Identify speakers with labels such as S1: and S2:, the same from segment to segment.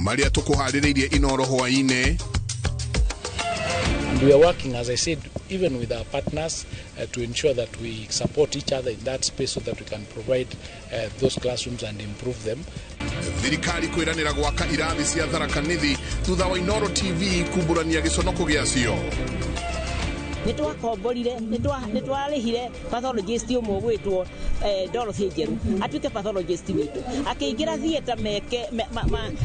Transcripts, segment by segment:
S1: Maria tũkũharĩrĩirie Inoro hwainĩ.
S2: And we are working, as I said, even with our partners to ensure that we support each other in that space so that we can provide those classrooms and improve them.
S1: Thirikari kwĩranĩra gwaka irathi cia Tharaka Nithi thutha wa Inoro TV kumbũrania gĩconoko gĩacio.
S3: Nĩtwakomborire, nĩtwarĩhire pathologist ũmwe ũgwĩtwo Dorothy Njeru atuĩke pathologist witũ, akĩingĩra theatre meke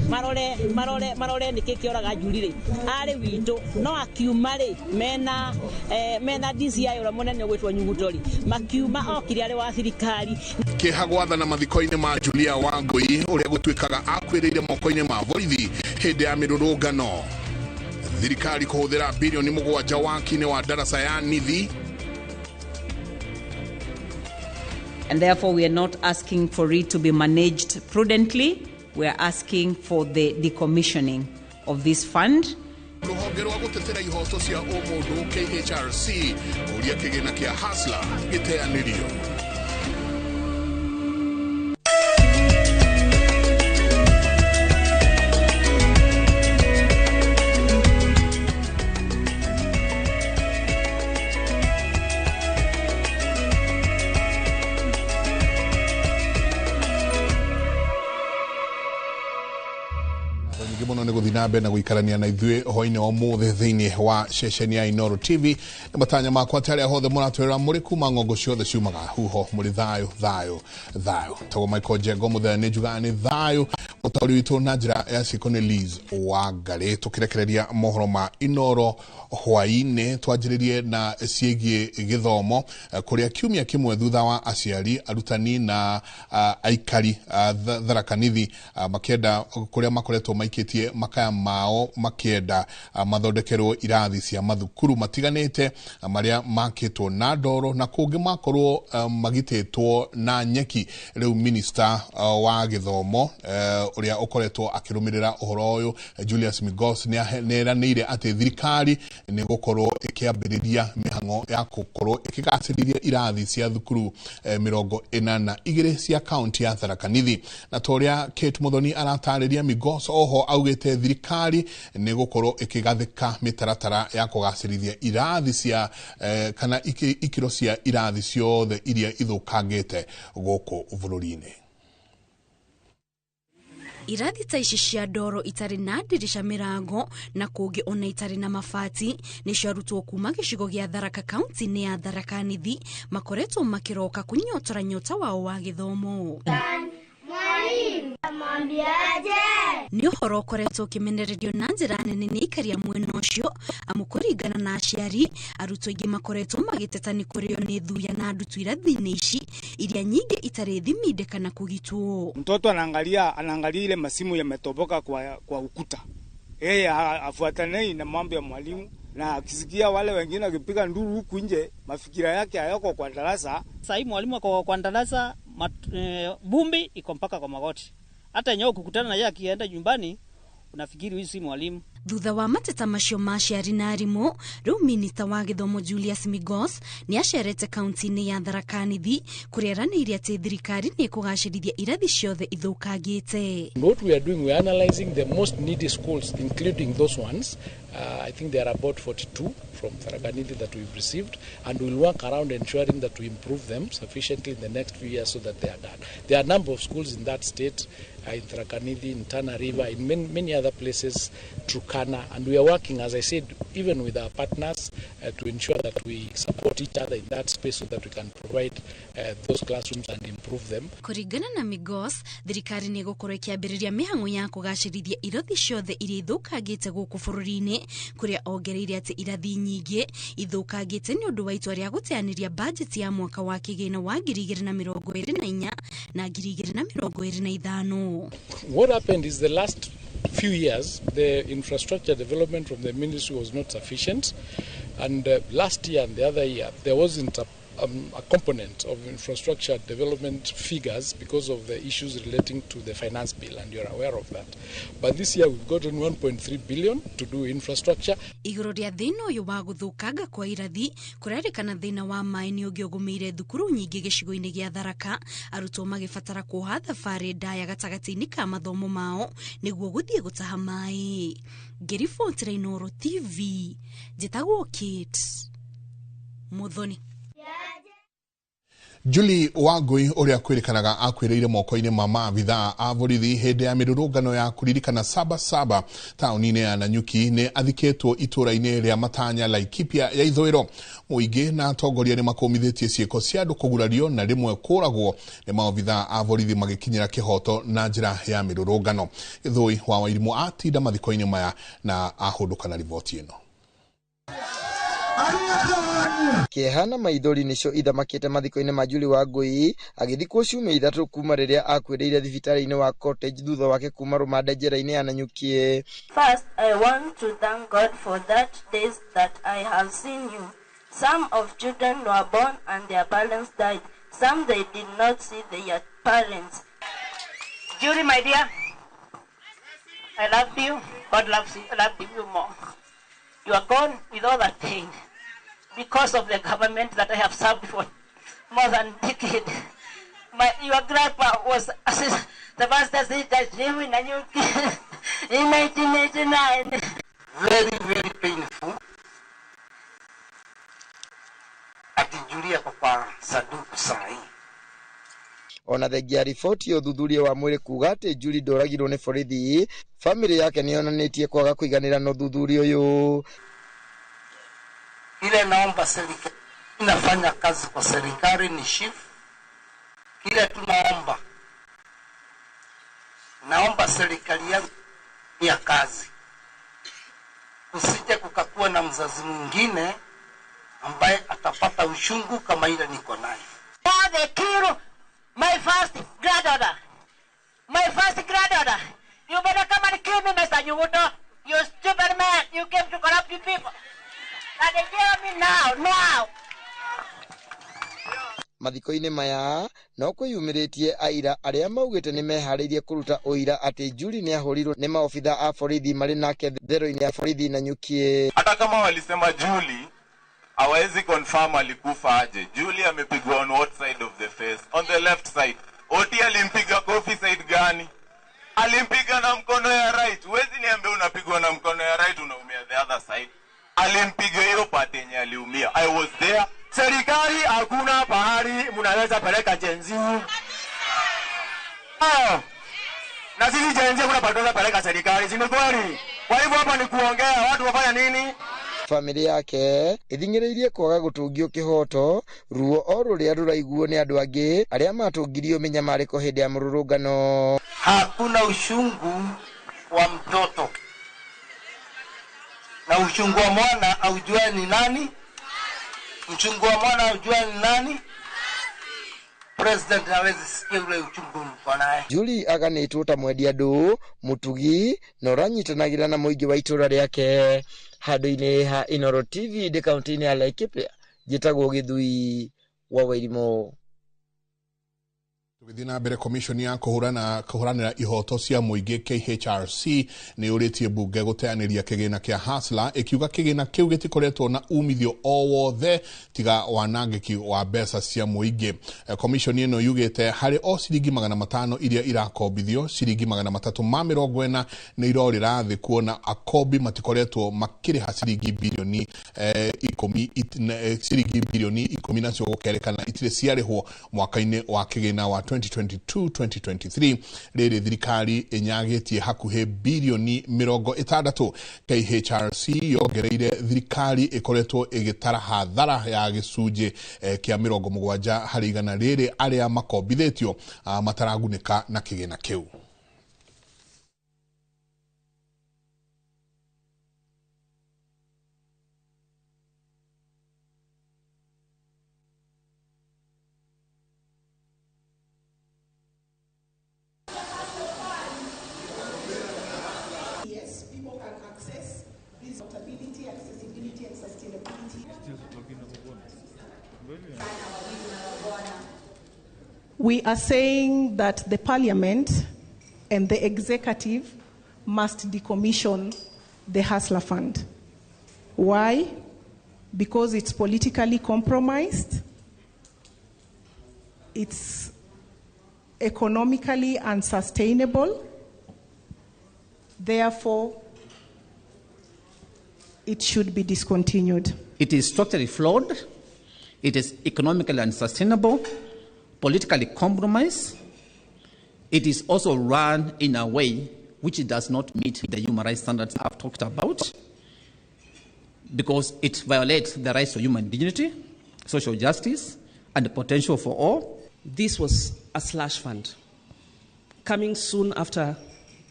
S3: marore marore marore nĩkĩ kĩoraga Njuri rĩ, arĩ witũ no akiuma rĩ mena DCI ũrĩa mũnene ũgwĩtwo Nyuguto rĩ, makiuma okire arĩ wa thirikari.
S1: Kĩeha gwathana mathiko-inĩ ma Julia Wangui ũrĩa gũtuĩkaga akuĩrĩire moko-inĩ ma borithi hĩndĩ ya mĩrũrũngano. Thirikari kũhũthĩra bilioni 7 waki-inĩ wa darasa ya Nithi.
S4: And therefore we are not asking for it to be managed prudently. We are asking for the decommissioning of this fund.
S1: Rũhonge rwa gũtetera ihoto cia ũmũndũ KHRC kũria kĩgĩna kĩa Hustler gĩteanĩrio. Na mbere na gũikarania na ithuĩ hwainĩ wa ũmũthĩ thĩinĩ wa ceceni ya Inoro TV. Nĩ matanya makwa atĩ arĩa hothe mũratwĩrora mũrĩ kuma ng'ongo ciothe ciumaga huho mũrĩ thayũ thayũ thayũ. Tagwo Michael Njengo mũthenya nĩ njugaga nĩ thayũ. Mũtaũri witũ na njĩra ya ciĩko nĩ Liz Wangarĩ. Tũkĩrekereria mohoro ma Inoro hwainĩ twanjĩrĩrie na ciĩgiĩ gĩthomo kũrĩa kiumia kĩmwe thutha wa aciari arutani na aikari Tharaka Nithi makĩenda kũrĩa makoretwo maikĩtie makaya mao makĩenda mathondekerwo irathi cia mathukuru matiganĩte marĩa makĩtwo na ndoro na kũngĩ makorwo magitĩtwo na nyeki. Rĩu minister wa gĩthomo ũrĩa ũkoretwo akĩrũmĩrĩra ũhoro ũyũ Julius Migos nĩeranĩire atĩ thirikari nĩ gũkorwo ĩkĩambĩrĩria mĩhang'o ya gũkorwo ĩkĩgacĩrithia irathi cia thukuru 42 cia kaunti ya Tharaka Nithi. Na ta ũrĩa Kate Muthoni aratarĩria, Migos oho augĩte thirikari nĩ gũkorwo ĩkĩgathĩka mĩtaratara ya kũgacĩrithia irathi cia kana ikĩro cia irathi ciothe iria ithũkangĩte gũkũ bũrũri-inĩ.
S5: Irathi ta ici cia ndoro itarĩ na ndirisha mĩrango na kũngĩ ona itarĩ na mabati nĩcio arutwo kuma gĩcigo gĩa Tharaka kaunti-inĩ ya Tharaka Nithi makoretwo makĩroka kũnyotora nyota wao wa gĩthomo. Nĩ ũhoro ũkoretwo ũkĩmenererio na njĩra nene nĩ aikari a mwena ũcio, amu kũringana na aciari arutwo aingĩ makoretwo magĩteta nĩ kũrĩo nĩ thuya na ndutu irathi-inĩ ici iria nyingĩ itarĩ thiminde kana kũgitwo.
S6: Mtoto anaangalia ile masimu yametoboka kwa ukuta, yeye afuatane na mambo ya mwalimu, na akisikia wale wengine wakipiga nduru huku nje mafikira yake hayako kwa darasa.
S7: Sasa hii mwalimu ako kwa darasa, bumbi iko mpaka kwa magoti. Hata yenyewe ukikutana na yeye akienda nyumbani unafikiri huyu si mwalimu.
S5: Thutha wa mateta macio ma aciari na arimũ, rĩu minista wa gĩthomo Julius Migos nĩ acerete kaunti-inĩ ya Tharaka Nithi kũrĩa eranĩire atĩ thirikari nĩ ĩkũgacĩrithia irathi ciothe ithũkangĩte.
S2: What we are doing, we are analyzing the most needy schools, including those ones. I think there are about 42 from Tharaka Nithi that we've received, and we'll work around ensuring that we improve them sufficiently in the next few years so that they are done. There are a number of schools in that state, in Tharaka Nithi, in Tana River, in many, many other places, Turkana, and we are working, as I said, even with our partners to ensure that we support each other in that space so that we can provide those classrooms and improve them.
S5: Kũringana na Migos, thirikari nĩ ĩgũkorwo ĩkĩambĩrĩria mĩhang'o ya kũgacĩrithia irathi ciothe iria ithũkangĩte gũkũ bũrũri-inĩ, kũrĩa ongereire atĩ irathi nyingĩ ithũkangĩte nĩ ũndũ wa itua rĩa gũteanĩria bajeti ya mwaka wa kĩgĩna wa 2024 na 2025.
S2: What happened is the last few years the infrastructure development from the ministry was not sufficient, and last year and the other year there wasn't a a component of infrastructure development figures because of the issues relating to the finance bill, and you're aware of that. But this year we've gotten 1.3 billion to do infrastructure.
S5: Igũrũ rĩa thĩna ũyũ wa gũthũkanga kwa irathi kũrerĩkana thĩna wa maĩ nĩ ũngĩ ũgũmĩire thukuru nyingĩ gĩcigo-inĩ gĩa Tharaka, arutwo magĩbatara kuoha thabarĩ ndaya gatagatĩ-inĩ ka mathomo mao nĩguo gũthiĩ gũtaha maĩ. Ngĩribotera Inooro TV, njĩtagwo Kate Muthoni.
S1: Julie Wangui uria kwirikanaga akwiriire moko-inĩ ma maabithaa a borithi hĩndĩ ya mĩrũrũngano ya kũririkana Saba taũni-inĩ ya Nanyuki nĩ athikĩtwo itũra-inĩ rĩa Matanya, Laikipia ya ithũĩro. Mũingĩ na atongoria nĩ makũmithĩtie ciĩko cia andũ kũgurario na rĩmwe kũragwo nĩ maobithaa a borithi magĩkinyĩra kĩhoto na njĩra ya mĩrũrũngano. Gĩthũi wa Wairimũ atinda mathiko-inĩ maya na ahũndũka na riboti ĩno.
S8: Kĩeha na maithori nĩcio ithamakĩte mathiko-inĩ ma Julie Wangui agĩthikwo ciumia ithatũ kuma rĩrĩa akuĩrĩire thibitarĩ-inĩ wa Cottage thutha wake kuma rũmande njera-inĩ ya Nanyuki.
S9: First, I want to thank God for that days that I have seen you. Some of children were born and their parents died. Some they did not see their parents.
S3: Julie, my dear, I love you. God loves you, loved you more. You are gone with all that pain because of the government that I have served for more than a decade. Your grandpa was the first judge in Nanyuki in 1989.
S10: Very, very painful. Ati Julia kwa sanduku sahi.
S8: Ona thengia riboti ya ũthuthuria wa mwĩrĩ kuga atĩ Julie ndoragirwo nĩ borithi, famĩlĩ yake nĩyonanĩtie kwaga kũiganĩra na ũthuthuria ũyũ.
S10: Ile naomba serikali inafanya kazi kwa serikali ni chief. Ile tunaomba, naomba serikali yangu ya kazi, usije kukakuwa na mzazi mwingine ambaye atapata uchungu kama ile niko nayo.
S3: They kill my first granddaughter. My first granddaughter. You better come and kill me, Mr. Nyuguto. You stupid man. You came to corrupt the people. And they kill me now, now.
S8: Mathiko-inĩ maya no kwĩyumĩrĩtie aira arĩa maugĩte nĩ meharĩirie kũruta ũira atĩ Julie nĩ ahũrirwo nĩ maobitha a borithi marĩ nake thero-inĩ ya borithi Nanyuki.
S11: Hata kama walisema Julie hawezi confirm alikufa aje. Julie amepigwa on what side of the face? On the left side. Oti alimpiga kofi side gani? Alimpiga na mkono ya right. Huwezi niambia unapigwa na mkono ya right unaumia the other side. Alimpiga hiyo part yenye aliumia. I was there.
S12: Serikali hakuna pahali mnaweza peleka Gen Z. Na sisi Gen Z hakuna pahali tunaweza peleka serikali, si ni kweli? Kwa hivyo hapa ni kuongea, watu wafanya nini?
S8: Famĩlĩ yake ĩthing'ĩrĩirie kwaga gũtũngio kĩhoto ruo o rũrĩa rũraiguo nĩ andũ angĩ arĩa matũngirio mĩnyamarĩko hĩndĩ ya mũrũrũngano.
S10: Hakuna ushungu wa mtoto na ushungu wa mwana aujue ni nani. Mchungu wa mwana aujue ni nani. President hawezi sikia ule uchungu mko naye.
S8: Julie aganĩtwo ta mwendia andũ mũtugi na ũranyitanagĩra na mũingĩ wa itũra rĩake. Handũ-inĩ ha Inooro TV ndĩ kaunti-inĩ ya Laikipia, njĩtagwo Gĩthui wa Wairimũ.
S1: Tũgĩthiĩ na mbere, commission ya kũhũranĩra ihoto cia mũingĩ KHRC nĩ yũrĩtie mbunge gũteanĩria kĩgĩna kĩa Hustler, ĩkiuga kĩgĩna kĩu gĩtikoretwo na umithio o wothe tiga wanangĩki wa mbeca cia mũingĩ. Commission ĩno yugĩte harĩ o ciringi 500 iria irakombithio, ciringi 340 nĩ irorĩra thĩ, kuona akombi matikoretwo makĩrĩha ciringi bilioni 10, ciringi bilioni 10 nacio gũkerekana itirĩ ciarĩhwo mwaka-inĩ wa kĩgĩna wa 2022-2023. Rĩrĩ thirikari ĩnyagĩtie hakuhĩ bilioni 60. KHRC yongereire thirikari ĩkoretwo ĩgĩtara hathara ya gĩcunjĩ kĩa 70 harĩ igana rĩrĩ arĩa makombithĩtio mataragunĩka na kĩgĩna kĩu.
S13: Accountability, accessibility, and sustainability. We are saying that the parliament and the executive must decommission the Hustler Fund. Why? Because it's politically compromised, it's economically unsustainable, therefore, it should be discontinued.
S14: It is structurally flawed, it is economically unsustainable, politically compromised. It is also run in a way which does not meet the human rights standards I've talked about, because it violates the rights to human dignity, social justice, and the potential for all.
S15: This was a slush fund coming soon after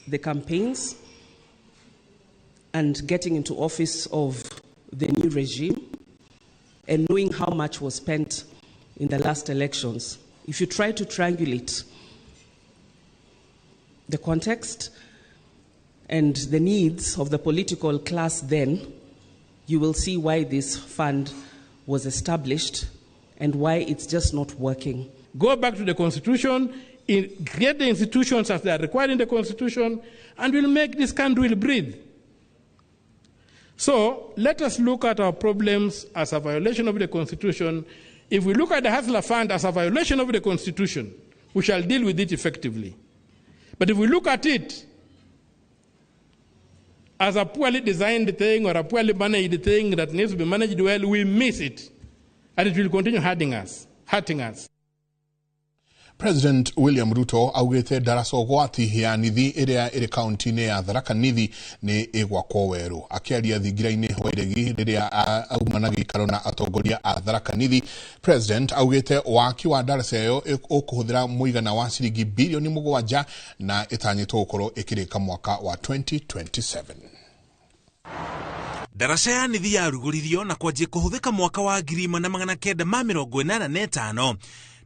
S15: the campaigns and getting into office of the new regime and knowing how much was spent in the last elections. If you try to triangulate the context and the needs of the political class then, you will see why this fund was established and why it's just not working.
S16: Go back to the Constitution, create the institutions as they are required in the Constitution, and we'll make this country breathe. So let us look at our problems as a violation of the Constitution. If we look at the Hustler Fund as a violation of the Constitution, we shall deal with it effectively. But if we look at it as a poorly designed thing or a poorly managed thing that needs to be managed well, we miss it. And it will continue hurting us.
S1: President William Ruto augite ndaraca ũgwati ya Nithi ĩrĩa ĩrĩ kaunti-inĩ ya Tharaka Nithi nĩ ĩgwakwo werũ. Akĩaria thingira-inĩ wa Iregi rĩrĩa auma na gĩikaro na atongoria a Tharaka Nithi, President augĩte waki wa ndaraca ĩyo ũkũhũthĩra mũigana wa ciringi bilioni 7 na ĩtanyĩtwo gũkorwo ĩkĩrĩka mwaka wa 2027.
S17: Ndaraca ya Nithi yarugũririo na kwanjia kũhũthĩka mwaka wa 1985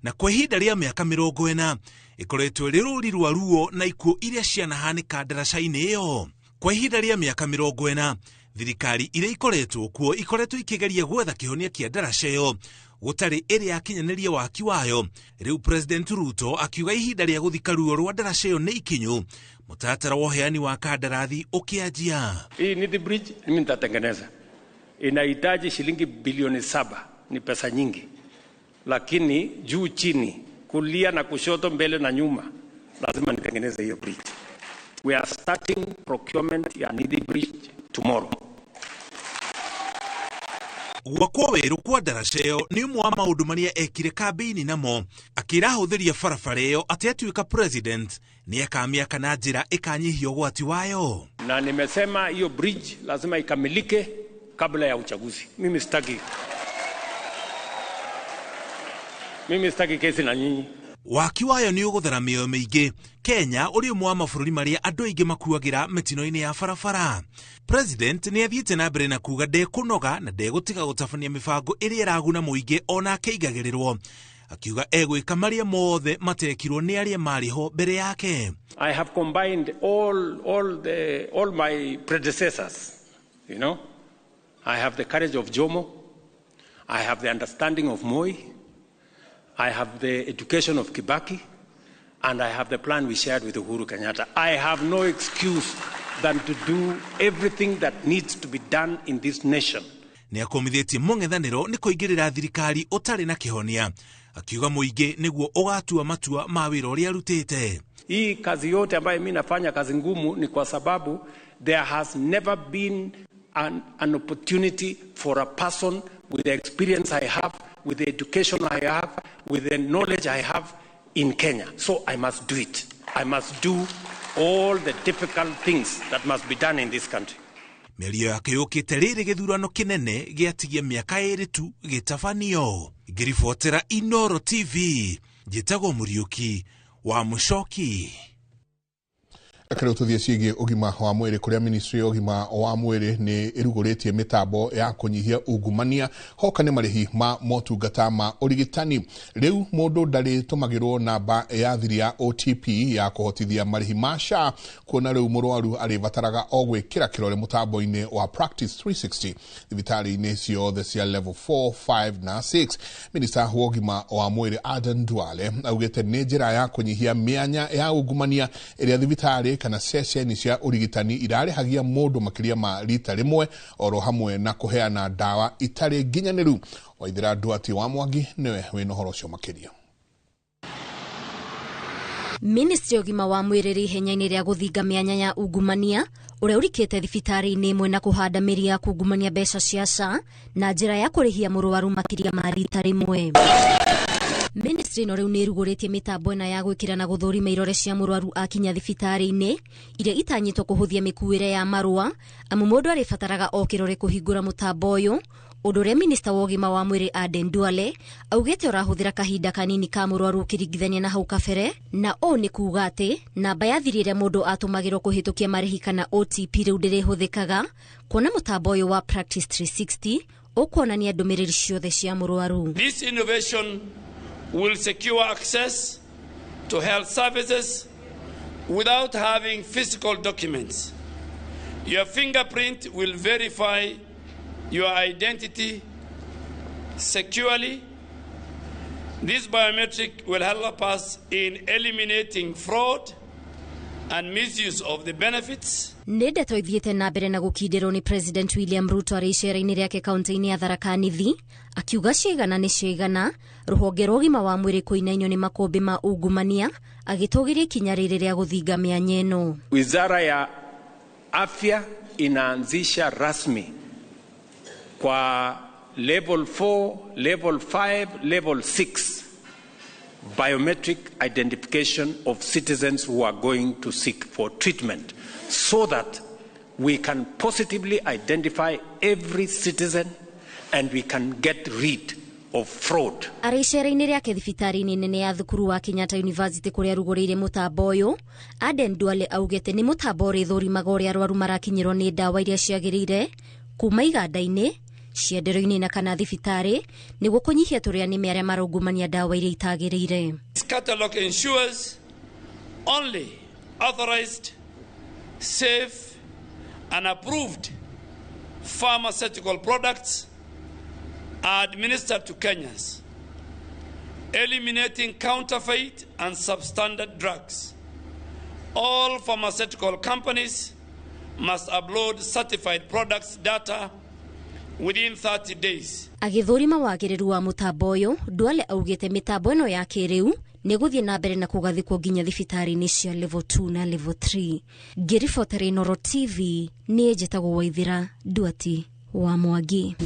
S17: na kwa ihinda rĩa mĩaka 40 ĩkoretwo ĩrĩ rũri rwa ruo na ikuũ iria cianahanĩka ndaraca-inĩ ĩyo. Kwa ihinda rĩa mĩaka 40 thirikari iria ikoretwo kuo ikoretwo ikĩgeria gwetha kĩhonia kĩa ndaraca ĩyo gũtarĩ ĩrĩa yakinyanĩria waki wayo. Rĩu President Ruto akiuga ihinda rĩa gũthika ruo rwa ndaraca ĩyo nĩ ikinyu, mũtaratara wa ũheani wa kandarathi ũkĩanjia.
S18: Hii Nithi Bridge mimi nitatengeneza, inahitaji shilingi bilioni 7, ni pesa nyingi, lakini juu chini, kulia na kushoto, mbele na nyuma, lazima nitengeneze hiyo bridge. We are starting procurement ya Nithi Bridge tomorrow.
S17: Gwakwo werũ kwa ndaraca ĩyo nĩ ũmwe wa maũndũ marĩa ekire kambĩini namo, akĩra ahũthĩri a barabara ĩyo atĩ atuĩka president nĩ akamĩaka na njĩra ĩkanyihia ũgwati wayo.
S18: Na nimesema hiyo bridge lazima ikamilike kabla ya uchaguzi. Mimi sitaki kesi na nyinyi.
S17: Waki wayo nĩ ũgũthara mĩoyo mĩingĩ. Kenya ũrĩ ũmwe wa mabũrũri marĩa andũ aingĩ makuagĩra mĩtino-inĩ ya barabara. President nĩ athiĩte na mbere na kuga ndekũnoga na ndegũtiga gũtabania mĩbango ĩrĩa ĩraguna mũingĩ ona akĩigagĩrĩrwo, akiuga egwĩka marĩa mothe matekirwo nĩ arĩa marĩ ho mbere yake.
S18: I have combined all my predecessors, you know. I have the courage of Jomo, I have the understanding of Moi, I have the education of Kibaki, and I have the plan we shared with Uhuru Kenyatta. I have no excuse than to do everything that needs to be done in this nation.
S17: Nĩ akomithĩtie mũng'ethanĩro nĩ kũingĩrĩra thirikari ũtarĩ na kĩhonia, akiuga mũingĩ nĩguo ũgatua matua ma wĩra ũrĩa arutĩte.
S18: Hii kazi yote ambayo mimi nafanya kazi ngumu ni kwa sababu there has never been an opportunity for a person with the experience I have, with the education I have, with the knowledge I have in Kenya. So I must do it. I must do all the difficult things that must be done in this country.
S17: Mĩario yake yũkĩte rĩrĩ gĩthurano kĩnene gĩatigia mĩaka 2 tu gĩtabanio. Ngĩribotera Inooro TV, njĩtagwo Mũriũki wa Mũcoki.
S1: Reke rĩu tũthiĩ ciĩgiĩ ũgima wa mwĩrĩ kũrĩa ministry ya ũgima wa mwĩrĩ nĩ ĩrugũrĩtie mĩtambo ya kũnyihia ungumania hoka nĩ marĩhi ma motungata ma ũrigitani. Rĩu mũndũ ndarĩtũmagĩrwo namba ya thiri ya OTP ya kũhotithia marĩhi ma SHA, kuona rĩu mũrwaru arĩbataraga o gwĩkĩra kĩrore mũtambo-inĩ wa Practice 360 thibitarĩ-inĩ ciothe cia level 4, 5 na 6. Minista wa ũgima wa mwĩrĩ Aden Duale augĩte nĩ njĩra ya kũnyihia mĩanya ya ungumania ĩrĩa thibitarĩ kana ceceni cia ũrigitani irarĩhagia mũndũ makĩria ma rita rĩmwe oro hamwe na kũheana ndawa itarĩ nginyanĩru. Waithĩra Nduati wa Mwangi nĩwe wĩna ũhoro ũcio makĩria.
S5: Ministry ya ũgima wa mwĩrĩ rĩ ihenya-inĩ rĩa gũthinga mĩanya ya ungumania ũrĩa ũrikĩte thibitarĩ-inĩ ĩmwe na kũhanda mĩri ya kungumania mbeca cia SHA na njĩra ya kũrĩhia mũrwaru makĩria ma rita rĩmwe. Ministry ĩno rĩu nĩ ĩrugũrĩtie mĩtambo ĩna ya gwĩkĩra na gũthũrima irore cia mũrwaru akinya thibitarĩ-inĩ iria itanyĩtwo kũhũthia mĩkuĩre ya marũa, amu mũndũ arĩbataraga o kĩrore kũhingũra mũtambo ũyũ, ũndũ ũrĩa minista wa ũgima wa mwĩrĩ Aden Duale augĩte ũrahũthĩra kahinda kanini ka mũrwaru ũkĩringithania na hau kabere, na ũũ nĩ kuuga atĩ namba ya thiri ĩrĩa mũndũ atũmagĩrwo kũhĩtũkia marĩhi kana OTP rĩu ndĩrĩhũthĩkaga, kuona mũtambo ũyũ wa Practice 360 ũkuonania ndũmĩrĩri ciothe cia mũrwaru.
S19: This innovation will secure access to health services without having physical documents. Your fingerprint will verify your identity securely. This biometric will help us in eliminating fraud and misuse of the benefits.
S5: Nĩ ndeto ithiĩte na mbere na gũkindĩrwo nĩ President William Ruto arĩ icera-inĩ rĩake kaunti-inĩ ya Tharaka Nithi, akiuga ciigana nĩ ciigana rũhonge rwa ũgima wa mwĩrĩ kũinainio nĩ makũmbĩ ma ungumania, agĩtũgĩria ikinya rĩrĩ rĩa gũthinga mĩanya ĩno.
S18: Wizara ya Afya inaanzisha rasmi kwa level 4, level 5, level 6 biometric identification of citizens who are going to seek for treatment, so that we can positively identify every citizen and we can get rid of fraud.
S5: Arĩ icera-inĩ rĩake thibitarĩ-inĩ nene ya thukuru wa Kenyatta University kũrĩa arugũrĩire mũtambo ũyũ, Aden Duale augĩte nĩ mũtambo ũrĩthũrimaga ũrĩa arwaru marakinyĩrwo nĩ ndawa iria ciagĩrĩire kuma iganda-inĩ, ciendero-inĩ na kana thibitarĩ nĩguo kũnyihia tũrĩa nĩme arĩa maraungumania ndawa iria itagĩrĩire.
S19: This catalog ensures only authorized, safe and approved pharmaceutical products are administered to Kenyans, eliminating counterfeit and substandard drugs. All pharmaceutical companies must upload certified products data within 30 days.
S5: Agĩthũrima wagĩrĩru wa mũtambo ũyũ, Duale augĩte mĩtambo ĩno ya kĩrĩu nĩ gũthiĩ na mbere na kũgathĩkwo nginya thibitarĩ-inĩ cia level 2 na level 3. Ngĩribotera Inooro TV, niĩ njĩtagwo Waithĩra Nduati wa Mwangi.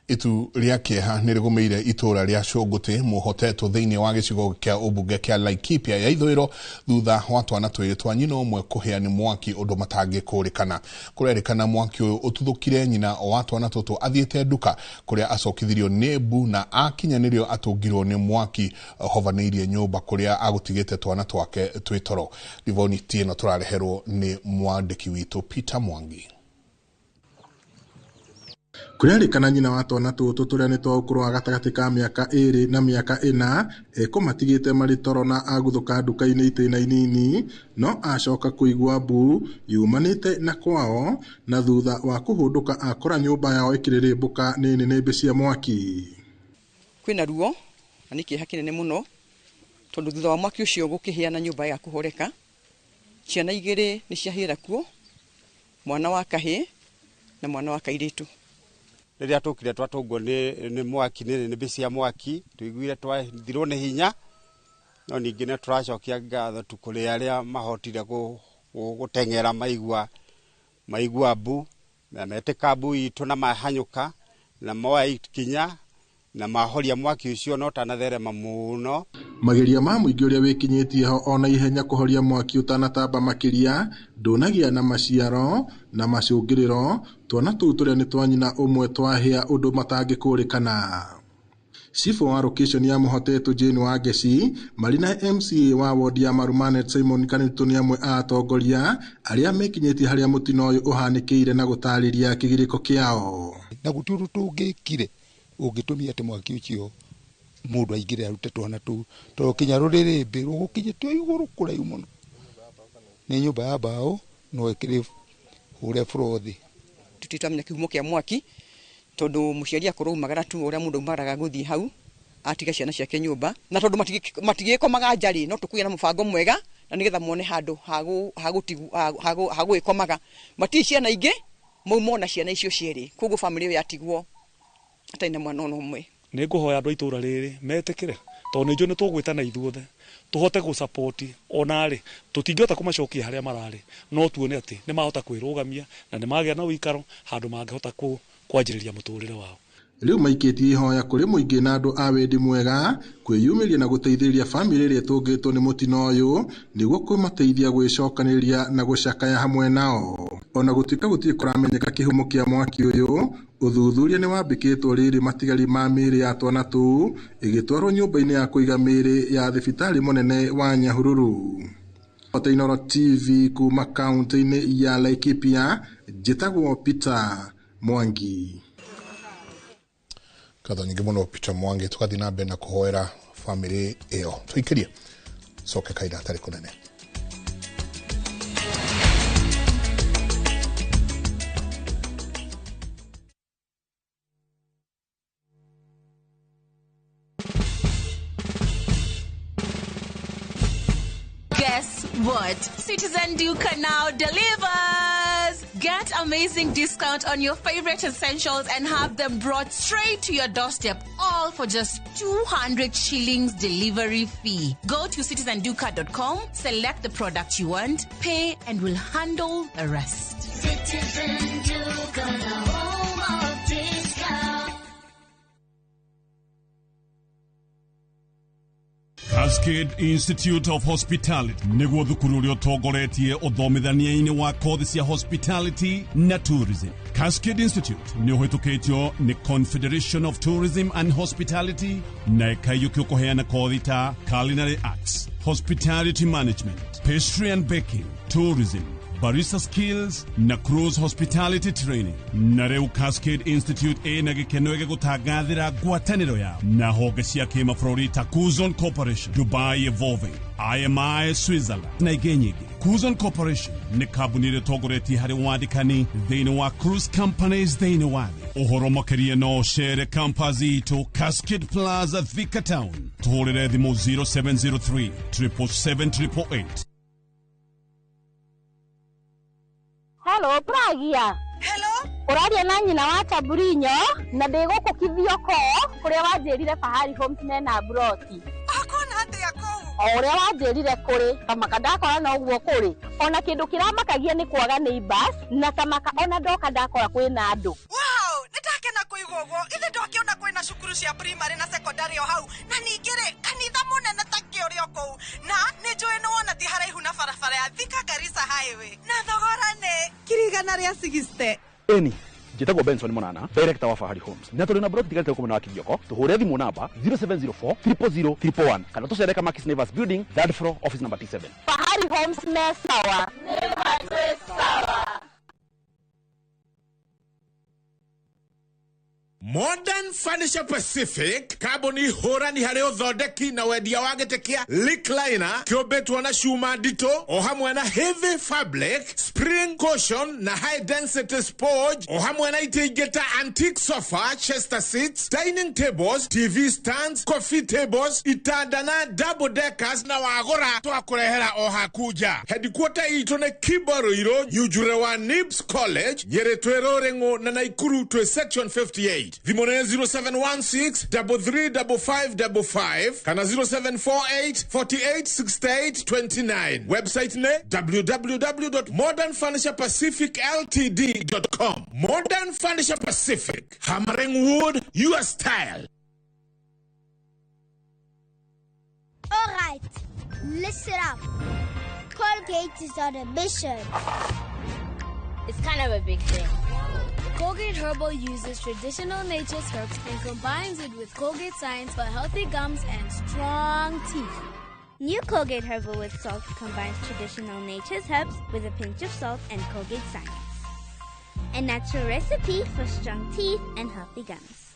S1: Itu rĩa kĩeha nĩ rĩgũmĩire itũũra rĩa Cũngũtĩ mũhotetwo thĩinĩ wa gĩcigo kĩa ũmbunge kĩa Laikipia ya ithũĩro thutha wa twana twĩrĩ twa nyina ũmwe kũhĩa nĩ mwaki ũndũ matangĩkũrĩkana. Kũrerĩkana mwaki ũyũ ũtuthũkire nyina wa twana tũtũ athiĩte nduka kũrĩa acokithirio nĩ mbu na akinya nĩrĩo atũngirwo nĩ mwaki hovanĩirie nyũmba kũrĩa agũtigĩte twana twake twĩ toro. Riboti ĩno tũrareherwo nĩ mwandĩki witũ Peter Mwangi.
S20: Kũrerĩkana nyina wa twana tũtũ tũrĩa nĩ twa ũkũrũ wa gatagatĩ ka mĩaka 2 na mĩaka 4 ekũmatigĩte marĩ toro na aguthũka nduka-inĩ itĩna inini, no acoka kũigua mbu yumanĩte na kwao, na thutha wa kũhũndũka akora nyũmba yao ĩkĩrĩrĩmbũka nĩ nĩnĩmbĩ cia mwaki.
S21: Kwĩna ruo na nĩ kĩeha kĩnene mũno tondũ thutha wa mwaki ũcio gũkĩhĩa na nyũmba ya kũhoreka, ciana igĩrĩ nĩ ciahĩra kuo, mwana wa kahĩĩ na mwana wa kairĩtu.
S22: Rĩrĩa tũkire twatũngwo nĩ mwaki nĩ nĩnĩmbĩ cia mwaki, tũiguire twathirwo nĩ hinya, no ningĩ nĩ tũracokia ngatho tu kũrĩ arĩa mahotire gũteng'era maigua mbu na metĩka mbu itũ na mahanyũka na moya ikinya na mahoria mwaki ũcio no tanatherema mũno.
S20: Mageria ma mũingĩ ũrĩa wĩkinyĩtie ho ona ihenya kũhoria mwaki ũtanatamba makĩria ndũnagĩa na maciaro na macũngĩrĩro, twana tũu tũrĩa nĩ twa nyina ũmwe twahĩa ũndũ matangĩkũrĩkana. Cibũ wa location ya Mũhotetwo Jane Wangeci marĩ na MCA wa wodi ya Marumanet Simon Kanitũ nĩ amwe a atongoria arĩa mekinyĩtie harĩa mũtino ũyũ ũhanĩkĩire na gũtarĩria kĩgirĩko kĩao.
S4: Na gũtirĩ ũndũ tũngĩkire ũngĩtũmia atĩ mwaki ũcio mũndũ aingĩre arute twana tũu, tondũ kinya rũrĩrĩmbĩ rũgũkinyĩte o igũrũ kũraihu mũno. Nĩ nyũmba ya mbaũ no ĩkĩrĩ hũre floor thĩ.
S21: Tũtirĩ twamenya kĩhumo kĩa mwaki tondũ mũciari akorwo aumagara tu ũrĩa mũndũ aumagaraga gũthiĩ hau atiga ciana ciake nyũmba, na tondũ matigĩkomaga nja rĩ, no tũkũgĩa na mũbango mwega na nĩgetha mone handũ ha gũgĩkomaga. Matirĩ ciana ingĩ, mauma ona ciana icio cierĩ, koguo bamĩrĩ ĩyo yatigwo atarĩ na mwana ona ũmwe.
S6: Nĩ ngũhoya andũ a itũũra rĩrĩ metĩkĩre, tondũ nĩ njũĩ nĩ tũgwĩtana ithuothe tũhote gũ-support ona rĩ tũtingĩhota kũmacokia harĩa mararĩ, no tuone atĩ nĩ mahota kwĩrũgamia na nĩ magĩa na ũikaro handũ mangĩhota kwanjĩrĩria mũtũrĩre wao.
S20: Rĩu maikĩtie ihoya kũrĩ mũingĩ na andũ a wendi mwega kwĩyumĩria na gũteithĩrĩria bamĩrĩ ĩrĩa ĩtũngĩtwo nĩ mũtino ũyũ nĩguo kũmateithia gwĩcokanĩrĩria na gũcakaya hamwe nao. Ona gũtuĩka gũtirĩ kũramenyeka kĩhumo kĩa mwaki ũyũ, ũthuthuria nĩ wambĩkĩtwo rĩrĩ matigari ma mĩĩrĩ ya twana tũu ĩgĩtwarwo nyũmba-inĩ ya kũiga mĩĩrĩ ya thibitarĩ mũnene wa Nyahururu. Inooro TV kuma kaunti-inĩ ya Laikipia, njĩtagwo Peter Mwangi.
S1: Ngatho nyingĩ mũno Peter Mwangi, tũgathiĩ na mbere na kũhoera bamĩrĩ ĩyo. Tũikĩrie coke kahinda hatarĩ kũnene.
S23: Guess what? Citizen Duka now delivers! Get amazing discount on your favorite essentials and have them brought straight to your doorstep, all for just 200 shillings delivery fee. Go to citizenduka.com, select the product you want, pay, and we'll handle the rest.
S24: Citizen Duka, the home of discount.
S25: Cascade Institute of Hospitality nĩguo thukuru ũrĩa ũtongoretie ũthomithania-inĩ wa kothi cia hospitality na tourism. Cascade Institute nĩ ũhĩtũkĩtio nĩ Confederation of Tourism and Hospitality na ĩkaiyũkio kũheana kothi ta culinary arts, hospitality management, pastry and baking, tourism, barista skills na cruise hospitality training. Na rĩu Cascade Institute ĩna gĩkeno gĩgũtangathĩra ngwatanĩro yao na honge cia kĩmabũrũri ta Kuzon Corporation, Dubai Evolving, IMI Switzerland na ingĩ nyingĩ. Kuzon Corporation nĩ kambuni ĩrĩa ĩtongoretie harĩ wandĩkani thĩinĩ wa cruise companies thĩinĩ wa thĩ. Ũhoro makĩria no ũcere campus itũ Cascade Plaza, Thika Town. Tũhũrĩre thimũ 0703 777 888.
S26: Hello, Pragia. Hello. Ũraria na nyina wa Taburinyo na ndĩ gũkũ Kithioko kũrĩa wanjĩrire Fahari Homes mena broti.
S27: Akona atĩa kũu?
S26: O ũrĩa wanjĩrire kũrĩ, kamaka ndakora no ũguo kũrĩ. Ona kĩndũ kĩramakagia nĩ kwaga neighbors na kamaka ona ndoka ndakora kwĩna andũ.
S27: Wow, nĩndakena kũigua ũguo. Ithe ndwakĩona kwĩna cukuru cia primary na secondary o hau, na ningĩ rĩ kanitha mũnene ta kĩũrĩ o kũu, na nĩ njũĩ nĩ wona ti haraihu na barabara ya Thika Garissa Highway, na thogora nĩ 160,000.
S28: Eni njĩtagwo Benson Monana, director wa Fahari Homes, na tũrĩ na broti tigarĩte gũkũ mwena wa Kithioko. Tũhũre thimũ namba 0704 000 111 kana tũcere Kamakis Neighbors Building, third floor, office number T7.
S26: Fahari Homes me sawa. Nĩ sawa.
S29: Modern Furniture Pacific kambuni hũrani harĩ ũthondeki na wendia wa gĩtĩ kĩa recliner kĩũmbĩtwo na cuma nditũ o hamwe na heavy fabric, spring cushion na high density sponge o hamwe na itĩ ingĩ ta antique sofa, chester seats, dining tables, TV stands, coffee tables, itanda na double deckers, na wagũra twakũrehera o haku nja. Headquarter itũ nĩ Kibaruirũ, Nyunjure wa Nibs College, Nyĩrĩ twĩ Rũrĩng'ũ na Naikuru twĩ section 58. Thimũ nĩ 0716 335555 kana 0748 48 68 29. Website nĩ www.modernfurniturepacificltd.com. Modern Furniture Pacific, hammering wood your style.
S30: All right, listen up. Colgate is on a mission.
S31: It's kind of a big thing.
S30: Colgate Herbal uses traditional nature's herbs and combines it with Colgate science for healthy gums and strong teeth.
S2: New Colgate Herbal with Salt combines traditional nature's herbs with a pinch of salt and Colgate science. A natural recipe for strong teeth and healthy gums.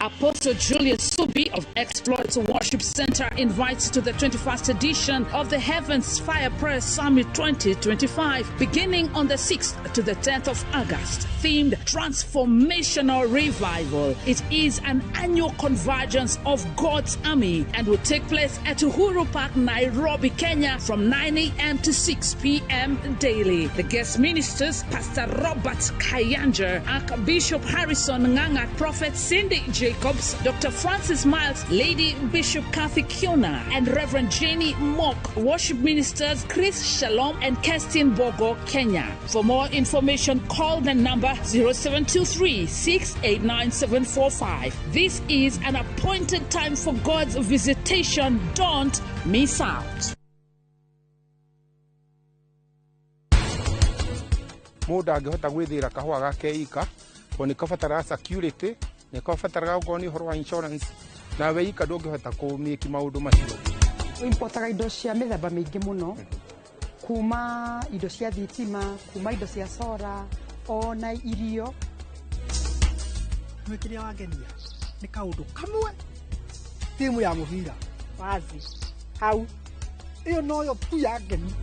S3: Apostle Julius Subi of Exploits Worship Center invites to the 21st edition of the Heavens Fire Prayer Summit 2025, beginning on the 6th to the 10th of August, themed Transformational Revival. It is an annual convergence of God's army and will take place at Uhuru Park, Nairobi, Kenya, from 9 a.m. to 6 p.m. daily. The guest ministers, Pastor Robert Kayanja, Archbishop Harrison Nganga, Prophet Cindy Jacobs, Dr. Francis Miles, Lady Bishop Kathy Kiona, and Reverend Jenny Mock, worship ministers Chris Shalom and Kerstin Bogo, Kenya. For more information, call the number 0723 689 745. This is an appointed time for God's visitation. Don't miss out.
S7: Mũndũ angĩhota gwĩthĩra kahũa gake ika tondũ nĩ kabataraga security, nĩ kabataraga okorwo nĩ ũhoro wa insurance, nawe ika ndũngĩhota kũmĩki maũndũ macio.
S8: Importaga indo cia mĩthemba mĩingĩ mũno, kuma indo cia thitima, kuma indo cia sora, ona irio.
S9: Nĩ kĩrĩa wangenia nĩ kaũndũ kamwe, timu ya mũbira
S8: wazi hau
S9: ĩyo noyo tu yangenia.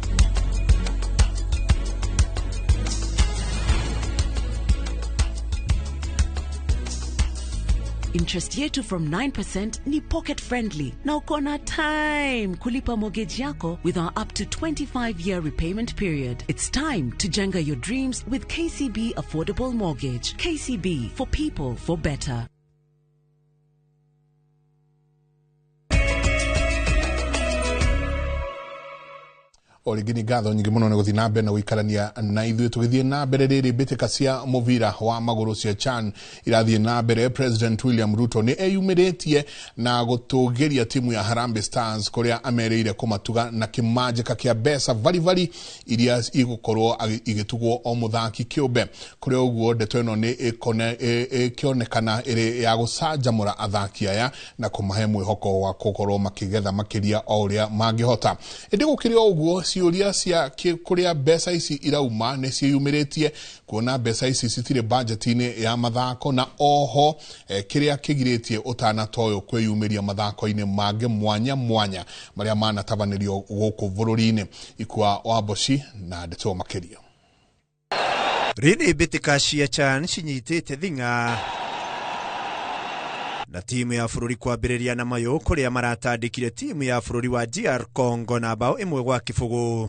S10: Interest yetu from 9% ni pocket friendly na uko na time kulipa mortgage yako with our up to 25-year repayment period. It's time to jenga your dreams with KCB Affordable Mortgage. KCB, for people, for better.
S1: O rĩngĩ nĩ ngatho nyingĩ mũno nĩ gũthiĩ na mbere na gũikarania na ithuĩ. Tũgĩthiĩ na mbere rĩrĩ, mbĩtĩka cia mũbira wa magũrũ cia CHAN irathiĩ na mbere. President William Ruto nĩ eyumĩrĩtie na gũtũgĩria timu ya Harambee Stars, kũrĩa amerĩire kũmatuga na kĩmanjĩka kĩa mbeca baribari iria igũkorwo igĩtugwo o mũthaki kĩũmbe. Kũrĩa ũguo ndeto ĩno nĩ ĩkĩonekana ĩrĩ ya gũcanjamũra athaki aya na kũmahe mwĩhoko wa gũkorwo makĩgetha makĩria o ũrĩa mangĩhota. Ĩndĩ gũkĩrĩ o ũguo, ciũria cia kũrĩa mbeca ici irauma nĩ ciĩyumĩrĩtie, kuona mbeca ici citirĩ bajeti-inĩ ya mathako, na oho kĩrĩa kĩgirĩtie ũtana ta ũyũ kwĩyumĩria mathako-inĩ mangĩ mwanya mwanya marĩa manatabanĩrio gũkũ bũrũri-inĩ. Ikua Wamboci na ndeto makĩria.
S11: Rĩrĩ mbĩtĩka cia CHAN cinyitĩte thing'a na timu ya bũrũri kwambĩrĩria na mayũ, kũrĩa maratandĩkire timu ya bũrũri wa DR Congo na bao 1-0.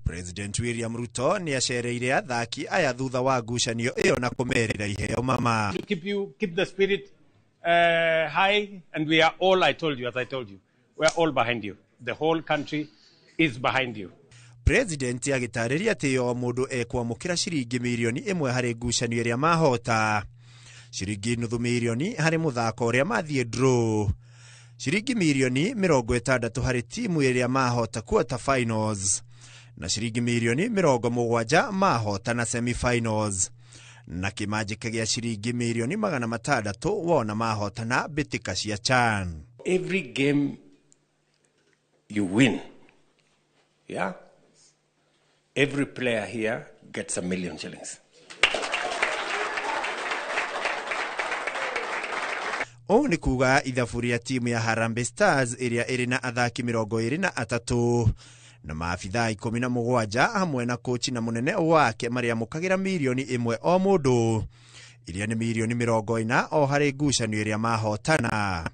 S11: President William Ruto nĩ acereire athaki aya thutha wa ngucanio ĩyo na kũmerĩra iheo mama.
S18: To keep the spirit high, and we are all, as I told you, we are all behind you. The whole country is behind you.
S11: President agĩtarĩria atĩ o mũndũ ekwamũkĩra ciringi mirioni 1 harĩ ngucanio ĩrĩa mahota, ciringi nuthu mirioni harĩ mũthako ũrĩa mathiĩ draw, ciringi mirioni 60 harĩ timu ĩrĩa mahota quarter finals, na ciringi mirioni 70 mahota na semi-finals, na kĩmanjĩka gĩa ciringi mirioni 600 wona mahota na mbĩtĩka cia CHAN.
S18: Every game you win, yeah, every player here gets 1 million shillings.
S11: Ũũ nĩ kuga ithabu rĩa timu ya Harambee Stars ĩrĩa ĩrĩ na athaki 23 na maabithaa 17 hamwe na kochi na mũnene wake marĩamũkagĩra mirioni 1 o mũndũ, iria nĩ mirioni 40 o harĩ ngucanio ĩrĩa mahotana.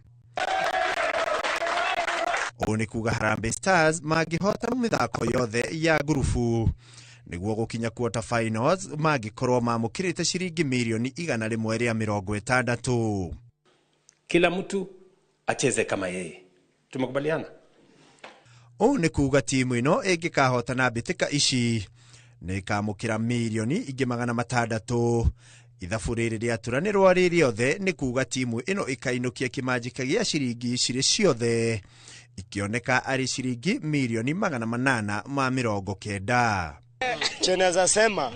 S11: Ũũ nĩ kuga Harambee Stars mangĩhota mĩthako yothe ya ngurubu nĩguo gũkinya quarter finals mangĩkorwo mamũkĩrĩte ciringi mirioni 160.
S18: Kila mtu acheze kama yeye. Tumekubaliana?
S11: Ũũ nĩ kuga timu ĩno ĩngĩkahotana mbĩtĩka ici nĩ ĩkamũkĩra mirioni ingĩ 600. Ithabu rĩrĩ rĩaturanĩrwo rĩ rĩothe nĩ kuga timu ĩno ĩkainũkia kĩmanjĩka gĩa ciringi cirĩ ciothe Ikĩoneka arĩ ciringi mirioni 890.
S4: Cheneza sema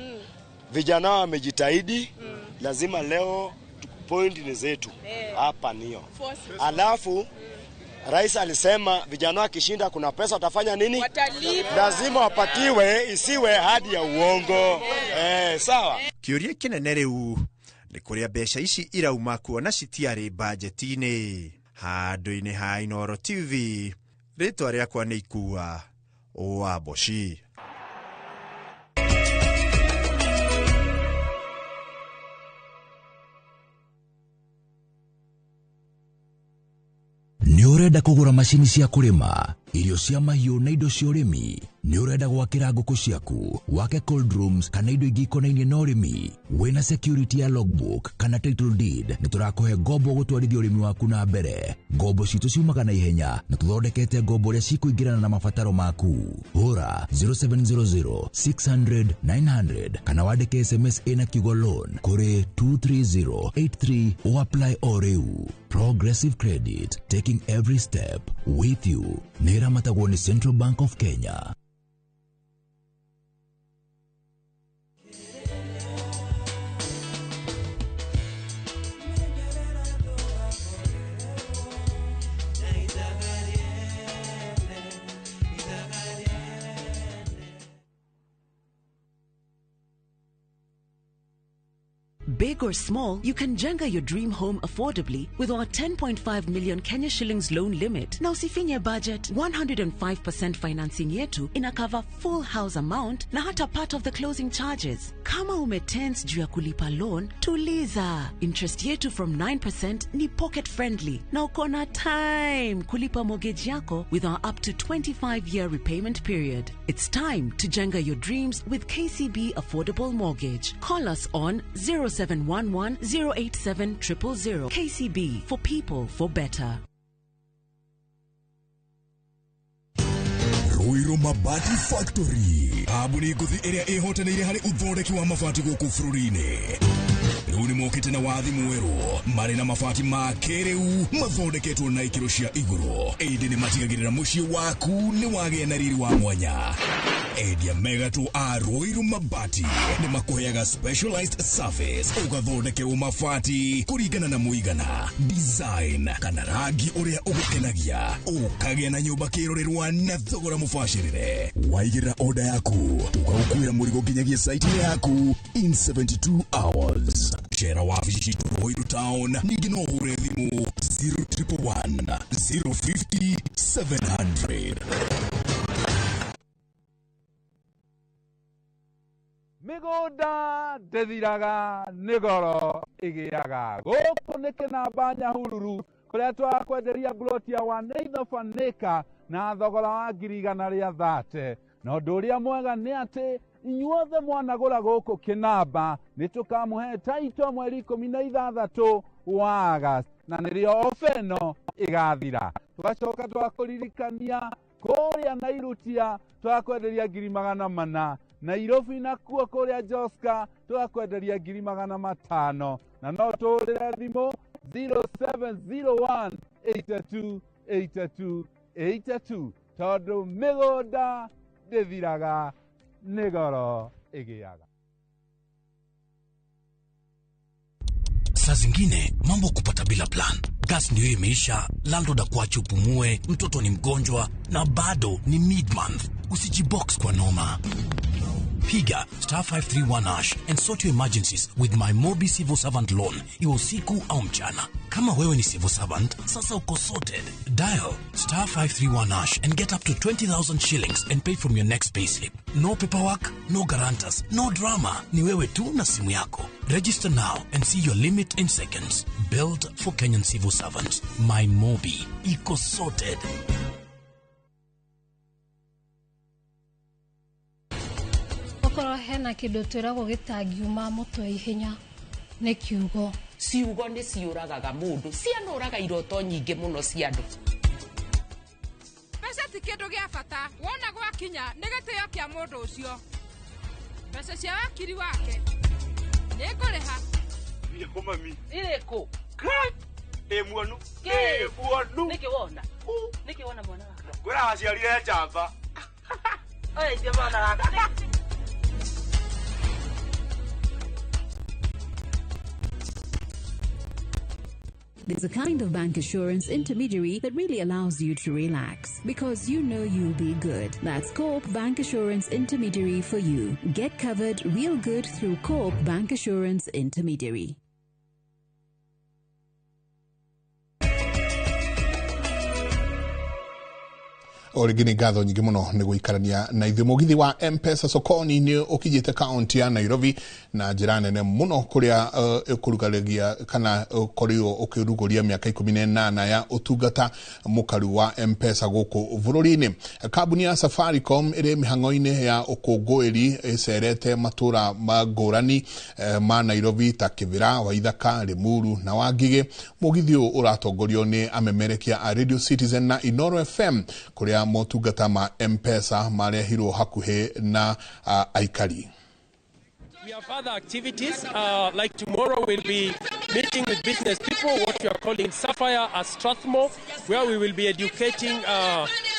S4: vijana wamejitahidi, lazima leo point ni zetu hapa niyo. Alafu rais alisema vijana wakishinda kuna pesa watafanya nini?
S5: Watalipa.
S4: Lazima wapatiwe, isiwe hadi ya uongo. Sawa.
S11: Kĩũria kĩnene rĩu nĩ kũrĩa mbeca ici irauma kuona citiarĩ bajeti-inĩ. Handũ-inĩ ha Inooro TV, rĩtwa rĩakwa nĩ Ikua wa Mboci.
S12: Nĩ ũrenda kũgũra macini cia kũrĩma, irio cia mahiũ na indo cia ũrĩmi? Nĩ ũrenda gwakĩra ngũkũ ciaku, wake cold rooms kana indo ingĩ ikonainie na ũrĩmi? Wĩna security ya logbook kana title deed, nĩ tũrakũhe ngombo gũtwarithia ũrĩmi waku na mbere. Ngombo citũ ciumaga na ihenya na tũthondekete ngombo ũrĩa cikũingĩrana na mabataro maku. Hũra 0700 600 900 kana wandĩke SMS ĩna kiugo loan kũrĩ 23083 o apply o rĩu. Progressive Credit, taking every step with you. Nĩ ĩramatagwo nĩ Central Bank of Kenya.
S10: Big or small, you can jenga your dream home affordably with our 10.5 million Kenya shillings loan limit. Na usifinye budget, 105% financing yetu ina cover full house amount na hata part of the closing charges. Kama umetense juu ya kulipa loan, tuliza. Interest yetu from 9% ni pocket friendly na uko na time kulipa mortgage yako with our up to 25-year repayment period. It's time to jenga your dreams with KCB Affordable Mortgage. Call us on 0711 087 000. KCB, for people, for better.
S13: Ruiru Mabati Factory, kambuni ngũthi ĩrĩa ĩhotanĩire harĩ ũthondeki wa mabati gũkũ bũrũri-inĩ. Rĩu nĩ mokĩte na wathi mwerũ marĩ na mabati ma kĩrĩu mathondeketwo na ikĩro cia igũrũ, ĩndĩ nĩ matigagĩrĩra mũciĩ waku nĩ wagĩa na riri wa mwanya. Endia megatũ a Ruiru Mabati nĩ makũheaga specialized service, ũgathondekerwo mabati kũringana na mũigana, design kana rangi ũrĩa ũgũkenagia, ũkagĩa na nyũmba kĩrorerwa na thogora mũbacĩrĩre. Waigĩrĩra order yaku tũgagũkuĩra mũrigo nginyagia site yaku in 72 hours. Cera wabici citũ Ruiru Town, ningĩ no ũhũre thimũ 0111 050 700.
S14: Mĩgũnda ndĩthiraga nĩ goro ĩgĩaga. Gũkũ nĩ Kĩnamba Nyahururu kũrĩa twakwenderia ploti ya 1/8 of an acre na thogora wa 130,000. Na ũndũ ũrĩa mwega nĩ atĩ inyuothe mwanagũra gũkũ Kĩnamba nĩ tũkamũhe taito mweri 16 wa August, na nĩrĩo ofa ĩno ĩgathira. Tũgacoka twakũririkania kũrĩa Nairutia twakwenderia 400,000, Nairobi nakuo kũrĩa Joska twakwenderia 500,000, na no tũhũrĩre thimũ 0701 82 82 82 tondũ mĩgũnda ndĩthiraga nĩ goro ĩgĩaga.
S15: Saa zingine mambo kupata bila plan. Gas ndio imeisha, landlord akuache upumue, mtoto ni mgonjwa na bado ni mid-month. Usijibox kwa noma. Piga star 531 hash and sort your emergencies with my Mobi Civil Servant Loan, iwe usiku au mchana. Kama wewe ni civil servant, sasa uko sorted. Dial star 531 hash and get up to 20,000 shillings and pay from your next payslip. No paperwork, no guarantors, no drama. Ni wewe tu na simu yako. Register now and see your limit in seconds. Built for Kenyan civil servants. My Mobi. Iko sorted.
S16: Okorwo hena kĩndũ twĩragwo gĩtangiuma mũtwe ihenya nĩ kiugo.
S17: Ciugo nĩ ciũragaga mũndũ, cianũraga iroto nyingĩ mũno cia andũ.
S5: Mbeca ti kĩndũ gĩa bata, wona gwakinya nĩ gĩtĩo kĩa mũndũ ũcio. Mbeca cia wakiri wake nĩ ngũrĩha.
S19: Irĩkũ mami?
S17: Irĩkũ?
S6: Ndĩ muonu. Ndĩ muonu.
S19: Nĩkĩ wona? Nĩkĩ wona mwana wakwa?
S6: Ngwĩra aciarire njamba.
S19: Oya icio mwana wakwa.
S20: There's a kind of bank assurance intermediary that really allows you to relax because you know you'll be good. That's Co-op Bank Assurance Intermediary for you. Get covered real good through Co-op Bank Assurance Intermediary.
S1: O rĩngĩ nĩ ngatho nyingĩ mũno nĩ gũikarania na ithuĩ. Mũgithi wa M-Pesa sokoni nĩ ũkinyĩte kaunti ya Nairobi na njĩra nene mũno, kũrĩa ĩkũrugaragia kana ũkorirwo ũkĩrugũria mĩaka 18 ya ũtungata mũkaru wa M-Pesa gũkũ bũrũri-inĩ. Kambuni ya Safaricom ĩrĩ mĩhang'o-inĩ ya ũkũngũĩri, ĩcerete matũra ma ngũrani ma Nairobi ta Kĩbĩra, Waithaka, Limuru na Wangigĩ. Mũgithi ũyũ ũratongorio nĩ amemerekia a Radio Citizen na Inoro FM, kũrĩa motungata ma M-Pesa marehirwo hakuhĩ na aikari.
S21: We have other activities, like tomorrow we'll be meeting with business people, what we are calling Sapphire at Strathmore, where we will be educating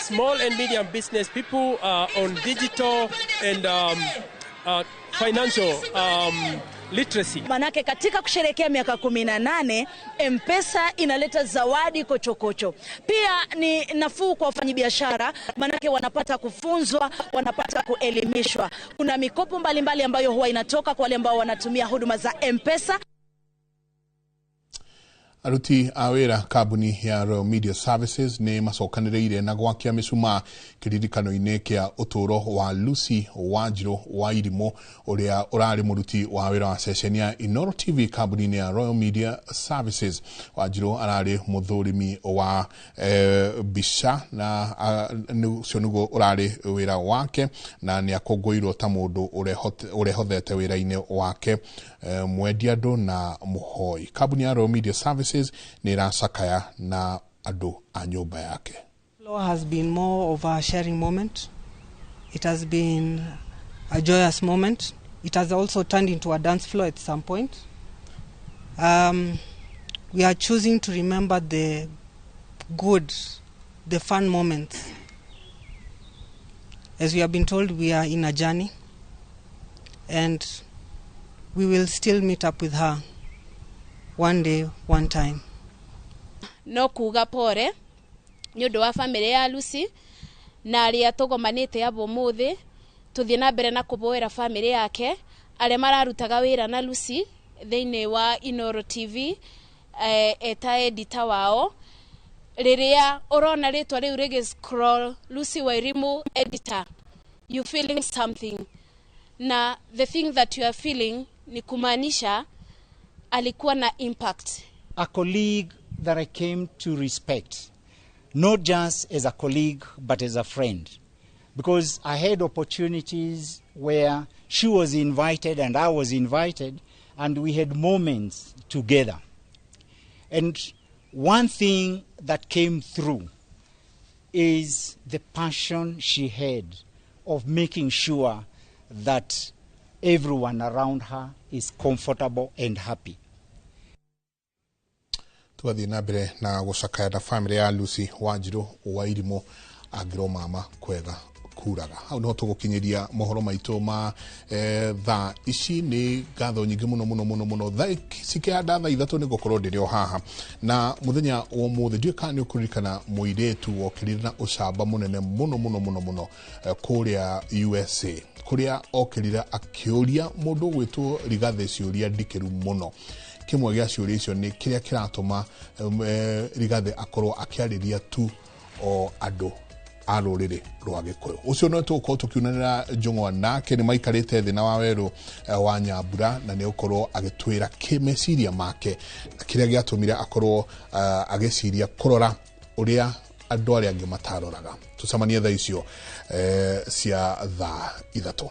S21: small and medium business people on digital and financial literacy.
S26: Manake katika kusherehekea miaka 18, M-Pesa inaleta zawadi kochokocho. Pia ni nafuu kwa wafanyabiashara, manake wanapata kufunzwa, wanapata kuelimishwa. Kuna mikopo mbalimbali ambayo huwa inatoka kwa wale ambao wanatumia huduma za M-Pesa.
S1: Aruti a wĩra kambuni ya Royal Media Services nĩ macokanĩrĩire na gwakia mĩcumaa kĩririkano-inĩ kĩa ũtũũro wa Lucy Wanjiru wa Irimũ, ũrĩa ũrarĩ mũruti wa wĩra wa ceceni ya Inoro TV kambuni-inĩ ya Royal Media Services. Wanjiru ararĩ mũthũrimi wa mbica na ũcio nĩguo ũrarĩ wĩra wake, na nĩ akũngũĩirwo ta mũndũ ũrehothete wĩra-inĩ wake, mwendia andũ na mũhoi. Kambuni ya Royal Media Services nĩ ĩracakaya na andũ a nyũmba yake.
S22: Floor has been more of a sharing moment. It has been a joyous moment. It has also turned into a dance floor at some point. We are choosing to remember the good, the fun moments. As we have been told, we are in a journey, and we will still meet up with her one day, one time.
S23: No kuga pore nĩ ũndũ wa family ya Lucy na arĩa tũgomanĩte abo mũthĩ, tũthiĩ na mbere na kũboera family yake, arĩa mararutaga wĩra na Lucy thĩinĩ wa Inoro TV, eta editor wao. Rĩrĩa ũrona rĩtwa rĩu rĩgĩ scroll, Lucy Wairimu editor, you feeling something, na the thing that you are feeling ni kumaanisha alikuwa na impact.
S29: A colleague that I came to respect, not just as a colleague but as a friend, because I had opportunities where she was invited and I was invited, and we had moments together. And one thing that came through is the passion she had of making sure that everyone around her is comfortable and happy.
S1: Tugathiĩ na mbere na gũcakaya na family ya Lucy Wanjiru wa Irimũ, angĩrwo mama kwega kuraga. Hau niho tũgũkinyĩria mohoro maitũ ma thaa ici. Nĩ ngatho nyingĩ mũno mũno mũno mũno. Thaa cikĩhanda thaa 3 nĩ ngũkorwo ndĩrĩ o haha. Na mũthenya wa ũmũthĩ ndiũĩ kana nĩ ũkũririkana mũirĩtu wokĩrire na ũcamba mũnene mũno mũno mũno mũno kũrĩa USA, kũrĩa okĩrire akĩũria mũndũ ũgwĩtwo Rigathĩ ciũria ndikĩru mũno. Kĩmwe gĩa ciũria icio nĩ kĩrĩa kĩratũma Rigathĩ akorwo akĩarĩria tu o andũ a rũrĩrĩ rwa Gĩkũyũ. Ũcio no tũgũkorwo tũkiunanĩra njũng'wa nake, nĩ maikarĩte thĩ na Wawerũ wa Nyambura, na nĩ ũkorwo agĩtwĩra kĩmeciria make na kĩrĩa gĩatũmire akorwo agĩciria kũrora ũrĩa andũ arĩa angĩ mataroraga. Tũcemanie thaa icio cia thaa 3.